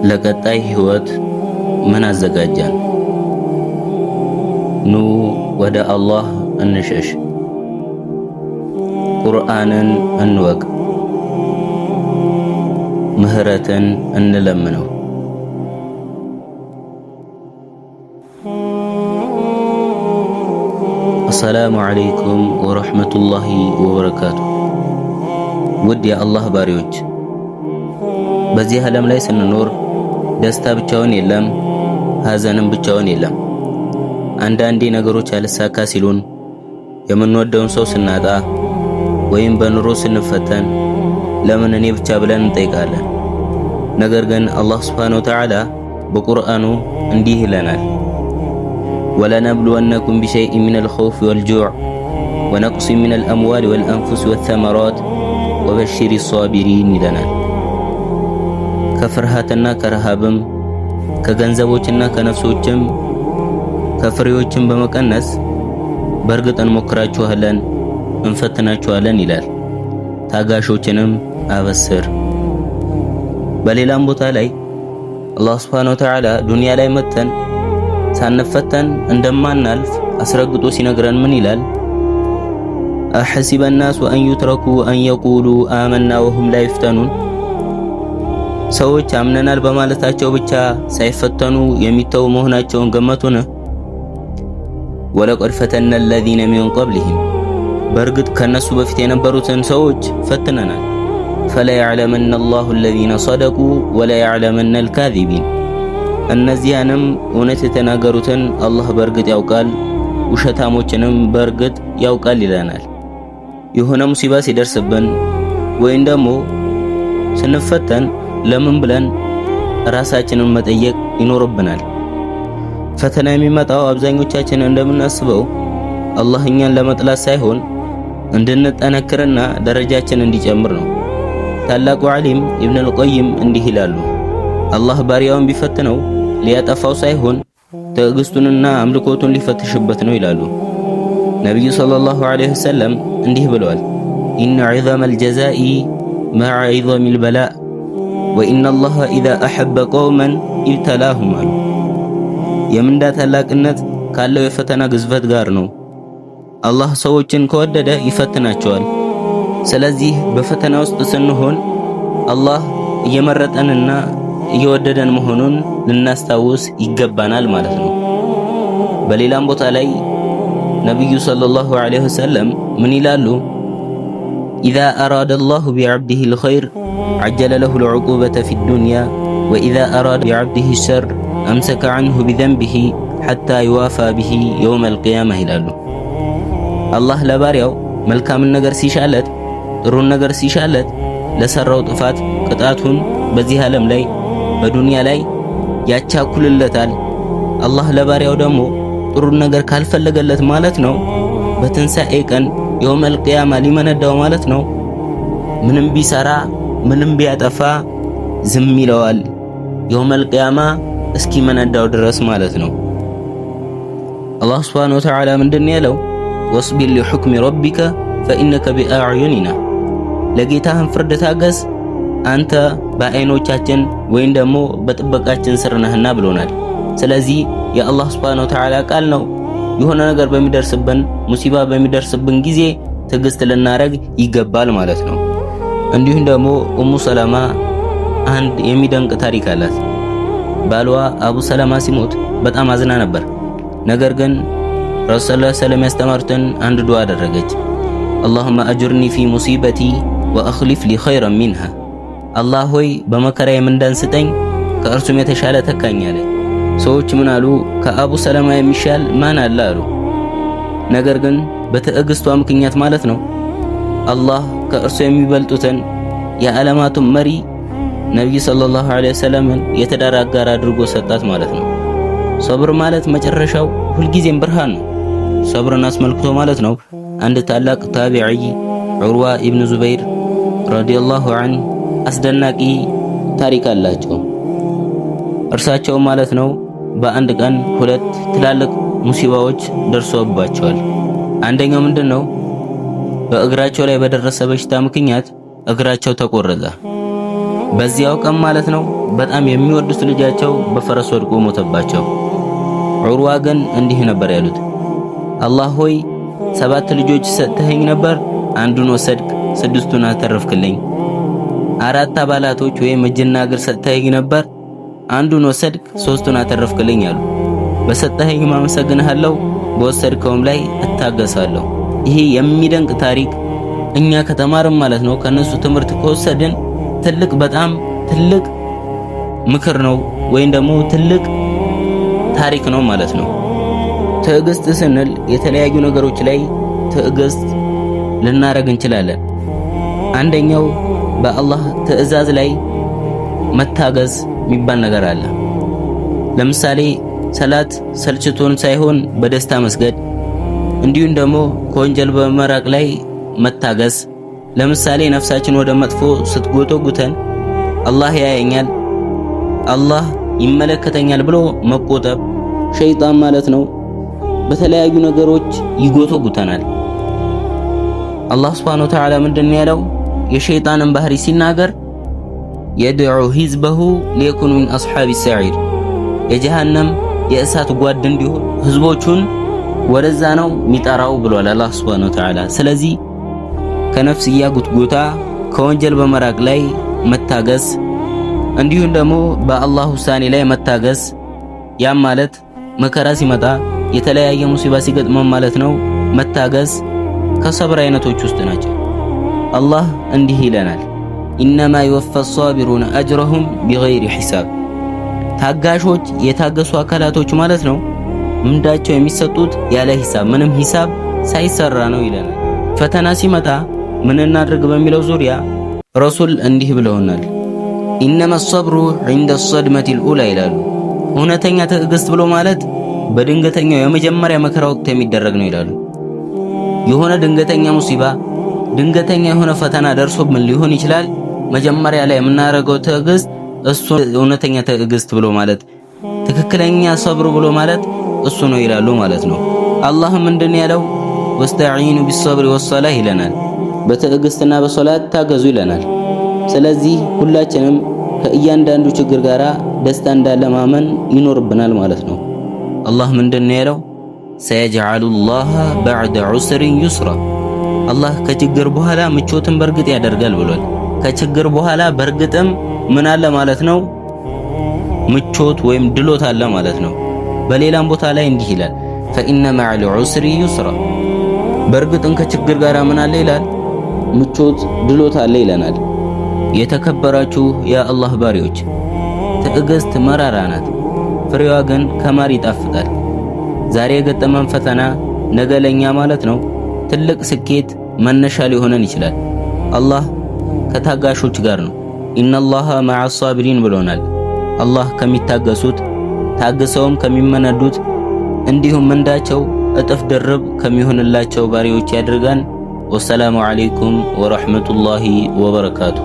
ለቀጣይ ህይወት ምን አዘጋጀን? ኑ ወደ አላህ እንሸሽ፣ ቁርአንን እንወቅ፣ ምህረትን እንለምነው። አሰላሙ ዓለይኩም ወረሕመቱላሂ ወበረካቱ። ውድ የአላህ ባሪዎች፣ በዚህ ዓለም ላይ ስንኖር ደስታ ብቻውን የለም፣ ሐዘንም ብቻውን የለም። አንዳንዴ ነገሮች አልሳካ ሲሉን፣ የምንወደውን ሰው ስናጣ፣ ወይም በኑሮ ስንፈተን ለምን እኔ ብቻ ብለን እንጠይቃለን። ነገር ግን አላህ ሱብሓነሁ ወተዓላ በቁርአኑ እንዲህ ይለናል፣ ولنبلونكم بشيء من الخوف والجوع ونقص من الأموال والأنفس والثمرات وبشر الصابرين ይለናል። ከፍርሃትና ከረሃብም ከገንዘቦችና ከነፍሶችም ከፍሬዎችም በመቀነስ በእርግጥ እንሞክራችኋለን እንፈትናችኋለን ይላል። ታጋሾችንም አበስር። በሌላም ቦታ ላይ አላህ ሱብሓነሁ ወተዓላ ዱንያ ላይ መተን ሳንፈተን እንደማናልፍ አስረግጦ ሲነግረን ምን ይላል? أحسب الناس أن يتركوا أن يقولوا آمنا وهم لا يفتنون። ሰዎች አምነናል በማለታቸው ብቻ ሳይፈተኑ የሚተው መሆናቸውን ገመቱን? ولقد فتنا الذين من قبلهم፣ በእርግጥ ከነሱ በፊት የነበሩትን ሰዎች ፈትነናል። فليعلمن الله الذين صدقوا وليعلمن الكاذبين፣ እነዚያንም እውነት የተናገሩትን አላህ በእርግጥ ያውቃል፣ ውሸታሞችንም በእርግጥ ያውቃል ይለናል። የሆነ ሙሲባ ሲደርስብን ወይም ደግሞ ስንፈተን ለምን ብለን ራሳችንን መጠየቅ ይኖርብናል። ፈተና የሚመጣው አብዛኞቻችን እንደምናስበው አላህ እኛን ለመጥላት ሳይሆን እንድንጠነክርና ደረጃችን እንዲጨምር ነው። ታላቁ ዓሊም ኢብኑል ቀይም እንዲህ ይላሉ፣ አላህ ባሪያውን ቢፈትነው ሊያጠፋው ሳይሆን ትዕግስቱንና አምልኮቱን ሊፈትሽበት ነው ይላሉ። ነቢዩ صلى الله عليه وسلم እንዲህ ብለዋል፣ إن عظم الجزاء مع عظم البلاء وإن الله إذا أحب قوما ابتلاهم አሉ። የምንዳ ታላቅነት ካለው የፈተና ግዝፈት ጋር ነው። አላህ ሰዎችን ከወደደ ይፈትናቸዋል። ስለዚህ በፈተና ውስጥ ስንሆን አላህ እየመረጠንና እየወደደን መሆኑን ልናስታውስ ይገባናል ማለት ነው። በሌላም ቦታ ላይ ነቢዩ صلى الله عليه وسلم ምን ይላሉ? إذا أراد الله بعبده الخير عجل له العقوبة في الدنيا وإذا أراد بعبده الشر أمسك عنه بذنبه حتى يوافى به يوم القيامة ይላሉ። አላህ ለባሪያው መልካምን ነገር ሲሻለት፣ ጥሩን ነገር ሲሻለት ለሰራው ጥፋት ቅጣቱን በዚህ ዓለም ላይ በዱንያ ላይ ያቻኩልለታል። አላህ ለባሪያው ደግሞ ጥሩን ነገር ካልፈለገለት ማለት ነው በትንሣኤ ቀን የውመል ቂያማ ሊመነዳው ማለት ነው። ምንም ቢሰራ ምንም ቢያጠፋ ዝም ይለዋል፣ የውመል ቂያማ እስኪመነዳው ድረስ ማለት ነው። አላህ ሱብሓነሁ ወተዓላ ምንድን ያለው? ወስቢር ሊሑክሚ ረቢከ ፈኢነከ ቢአዕዩኒና፣ ለጌታህን ፍርድ ታገስ አንተ በአይኖቻችን ወይም ደግሞ በጥበቃችን ስር ነህና ብሎናል። ስለዚህ የአላህ ሱብሓነሁ ወተዓላ ቃል ነው። የሆነ ነገር በሚደርስብን ሙሲባ በሚደርስብን ጊዜ ትዕግስት ልናረግ ይገባል ማለት ነው። እንዲሁም ደግሞ ኡሙ ሰለማ አንድ የሚደንቅ ታሪክ አላት። ባሏ አቡ ሰለማ ሲሞት በጣም አዝና ነበር። ነገር ግን ረሱል ሰለላሁ ዐለይሂ ወሰለም ያስተማሩትን አንድ ዱዓ አደረገች። اللهم أجرني في مصيبتي وأخلف لي خيرا منها፣ አላህ ሆይ በመከራዬ ምንዳን ስጠኝ ከእርሱም የተሻለ ተካኝ አለች። ሰዎች ምን አሉ? ከአቡ ሰለማ የሚሻል ማን አለ አሉ። ነገር ግን በትዕግስቷ ምክንያት ማለት ነው አላህ ከእርሱ የሚበልጡትን የዓለማቱን መሪ ነቢዩ صلى الله عليه وسلم ን የትዳር አጋር አድርጎ ሰጣት ማለት ነው። ሶብር ማለት መጨረሻው ሁልጊዜም ብርሃን ነው። ሶብርን አስመልክቶ ማለት ነው አንድ ታላቅ ታቢዒ ዑርዋ ኢብኑ ዙበይር رضي الله عنه አስደናቂ ታሪክ አላቸው። እርሳቸው ማለት ነው በአንድ ቀን ሁለት ትላልቅ ሙሲባዎች ደርሶባቸዋል። አንደኛው ምንድን ነው? በእግራቸው ላይ በደረሰ በሽታ ምክንያት እግራቸው ተቆረጠ። በዚያው ቀን ማለት ነው በጣም የሚወዱት ልጃቸው በፈረስ ወድቆ ሞተባቸው። ዑርዋ ግን እንዲህ ነበር ያሉት፣ አላህ ሆይ 7 ልጆች ሰጥተኸኝ ነበር፣ አንዱን ወሰድክ፣ 6ቱን አተረፍክልኝ። 4 አባላቶች ወይም እጅና እግር ሰጥተኸኝ ነበር፣ አንዱን ወሰድክ፣ 3ቱን አተረፍክልኝ አሉ። በሰጠኸኝ አመሰግንሃለሁ፣ በወሰድከውም ላይ እታገሳለሁ። ይሄ የሚደንቅ ታሪክ እኛ ከተማርም ማለት ነው ከነሱ ትምህርት ከወሰድን ትልቅ በጣም ትልቅ ምክር ነው ወይም ደግሞ ትልቅ ታሪክ ነው ማለት ነው። ትዕግስት ስንል የተለያዩ ነገሮች ላይ ትዕግስት ልናረግ እንችላለን። አንደኛው በአላህ ትዕዛዝ ላይ መታገዝ የሚባል ነገር አለ። ለምሳሌ ሰላት ሰልችቶን ሳይሆን በደስታ መስገድ፣ እንዲሁም ደግሞ ከወንጀል በመራቅ ላይ መታገስ። ለምሳሌ ነፍሳችን ወደ መጥፎ ስትጎተጉተን አላህ ያየኛል፣ አላህ ይመለከተኛል ብሎ መቆጠብ። ሸይጣን ማለት ነው በተለያዩ ነገሮች ይጎተጉተናል። አላህ ሱብሓነሁ ወተዓላ ምንድነው ያለው? የሸይጣንን ባህሪ ሲናገር يدعو حزبه ليكونوا من أصحاب السعير፣ የጀሃነም የእሳት ጓድ እንዲሆን ህዝቦቹን ወደዛ ነው የሚጠራው ብሏል አላህ ሱብሓነሁ ወተዓላ። ስለዚህ ከነፍስያ ጉትጎታ ከወንጀል በመራቅ ላይ መታገስ፣ እንዲሁም ደግሞ በአላህ ውሳኔ ላይ መታገስ። ያም ማለት መከራ ሲመጣ የተለያየ ሙሲባ ሲገጥመን ማለት ነው መታገስ ከሰብር አይነቶች ውስጥ ናቸው። አላህ እንዲህ ይለናል፣ إنما يوفى الصابرون أجرهم بغير حساب። ታጋሾች የታገሱ አካላቶች ማለት ነው ምንዳቸው የሚሰጡት ያለ ሂሳብ ምንም ሂሳብ ሳይሰራ ነው ይለናል። ፈተና ሲመጣ ምን እናድርግ በሚለው ዙሪያ ረሱል እንዲህ ብለውናል፣ إنما الصبر عند الصدمة الأولى ይላሉ። እውነተኛ ትዕግስት ብሎ ማለት በድንገተኛው የመጀመሪያ መከራ ወቅት የሚደረግ ነው ይላሉ። የሆነ ድንገተኛ ሙሲባ፣ ድንገተኛ የሆነ ፈተና ደርሶብን ሊሆን ይችላል። መጀመሪያ ላይ የምናደርገው ትዕግስት እሱ እውነተኛ ትዕግስት ብሎ ማለት ትክክለኛ ሰብር ብሎ ማለት እሱ ነው ይላሉ ማለት ነው። አላህ ምንድን ያለው? ወስተዒኑ ቢሰብሪ ወሰላህ ይለናል። በትዕግስትና በሶላት ታገዙ ይለናል። ስለዚህ ሁላችንም ከእያንዳንዱ ችግር ጋራ ደስታ እንዳለ ማመን ይኖርብናል ማለት ነው። አላህ ምንድን ያለው? ሰየጅዐሉላህ በዕደ ዑስሪን ዩስራ፣ አላህ ከችግር በኋላ ምቾትን በእርግጥ ያደርጋል ብሏል። ከችግር በኋላ በእርግጥም ምን አለ ማለት ነው? ምቾት ወይም ድሎት አለ ማለት ነው። በሌላም ቦታ ላይ እንዲህ ይላል፣ ፈኢነ መዐል ዑስሪ ዩስራ፣ በእርግጥም ከችግር ጋር ምን አለ ይላል? ምቾት ድሎት አለ ይለናል። የተከበራችሁ የአላህ ባሪዎች፣ ትዕግስት መራራ ናት፣ ፍሬዋ ግን ከማር ይጣፍጣል። ዛሬ የገጠመን ፈተና ነገ ለኛ ማለት ነው ትልቅ ስኬት መነሻ ሊሆነን ይችላል። አላህ ከታጋሾች ጋር ነው። ኢነላሃ መዐ ሳቢሪን ብሎናል። አላህ ከሚታገሱት ታግሰውም ከሚመነዱት እንዲሁም ምንዳቸው እጥፍ ድርብ ከሚሆንላቸው ባሪዎች ያድርገን። ወሰላሙ ዓለይኩም ወረሕመቱላሂ ወበረካቱ።